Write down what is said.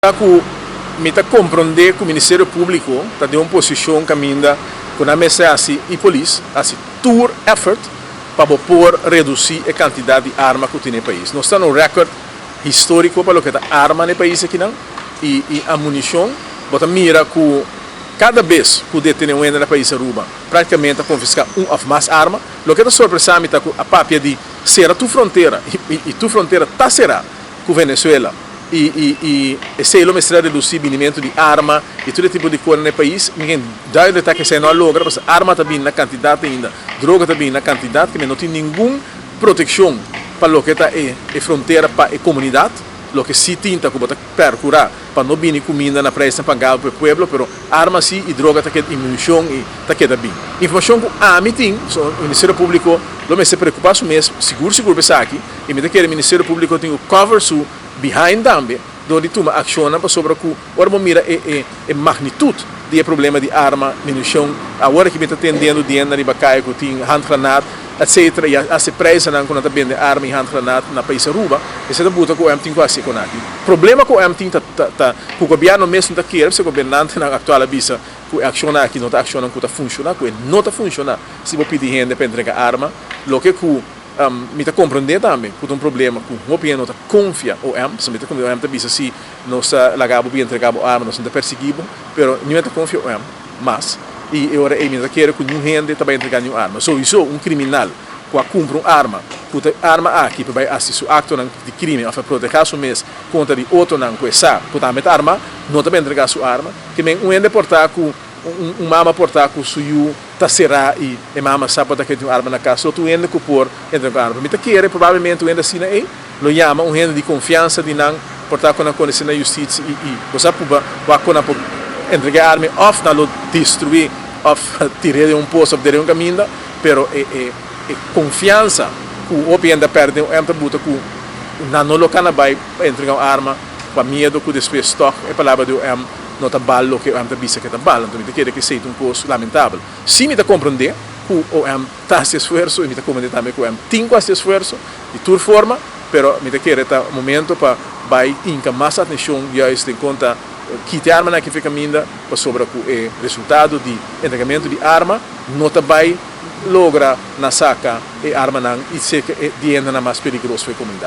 Ku mi ta komprondé ku Ministerio Públiko ta den un posishon kaminda ku nan mester hasi i polis hasi tur effort pa bo por redusí e kantidat di arma ku tin na e pais. Nos ta na un rèkòrt históriko pa loke ta arma na e pais akinan i amunishon. Bo ta mira ku kada bes ku detené un hende na pais Aruba práktikamente ta konfiská un òf mas arma. Loke ta sorpresá mi ta ku a papia di sera tur frontera i tur frontera ta será ku Venezuela. I esei lo mester a redusí binimentu di arma i tur e tipo di kos na e pais. Mi ken duidelijk ta ku esei no a logra pasobra arma ta bini na kantidat ainda, droga ta bini na kantidat, kende no tin ningun protekshon pa loke ta e frontera pa e komunidat. Loke sí tin ta ku bo ta perkurá pa no bini kuminda na preisnan pagabel pa e pueblo, pero arma sí i droga ta keda i munishon i ta keda bin. Informashon ku ami tin, so Ministerio Públiko lo mester preokupá su mes sigur sigur pa esaki i mi ta kere Ministerio Públiko tin ku cover su behind tambe dor di tuma accionnan pasobra cu ora bo mira e e e magnitud di e problema di arma, municion, awor aki mi ta tendiendo di hende riba caya cu tin handgranaat etc. Y haci prijzennan cu nan ta bende arma y handgranaat na pais Aruba, esey ta buta cu OM tin cu haci con aki. Problema cu OM tin ta ta ta cu gobierno mes no ta kere pasobra gobernantenan actual a bisa cu e accionnan aki no ta accionnan cu ta funciona, cu e no ta funciona si bo pidi hende pa entrega arma, loke cu. Mi ta komprendé tambe ku ta un problema ku hopi hende no ta konfia OM, pasobra mi ta konfia OM ta bisa si nos ta laga bo bin entregá bo arma nos no ta persiguí bo, pero niun hende ta konfia OM mas i e ora ei mi no ta kere ku niun hende ta bai entregá niun arma. Souiso un kriminal ku a kumpra un arma ku ta e arma aki pa bai hasi su aktonan di krimen òf pa protehá su mes kontra di otronan ku e sa ku tambe ta armá no ta bai entregá su arma. Ke men un hende por ta ku un mama por ta ku su yu ta será i e mama sa por ta ke tin un arma na kas, lo tin un hende ku por entra ku arma. Mi ta kere probablemente un hende asina ei lo yama un hende di konfiansa di nan por ta ku nan konosé na yustisia i i bo sa puba wak ku nan por entregá e arma ei òf nan lo destruí òf tir'é den un pos òf der'é un kaminda, pero e e e konfiansa ku hopi hende a pèrdè den un ta buta ku nan no lo kana bai pa entregá un arma pa miedu ku despues tòg e palabra di OM no ta bal loke OM ta bisa ke ta bal. Anto mi ta kere ku esei ta un kos lamentabel. Sí mi ta komprendé ku OM ta hasi esfuerso i mi ta komprendé tambe ku OM tin ku hasi esfuerso di tur forma, pero mi ta kere ta momento pa bai hinka mas atenshon juist den kon ta kita e armanan aki for e kaminda pasobra ku e resultado di entregamentu di arma no ta bai logra na saka e armanan i seka e di hendenan mas peligroso for e komunidat.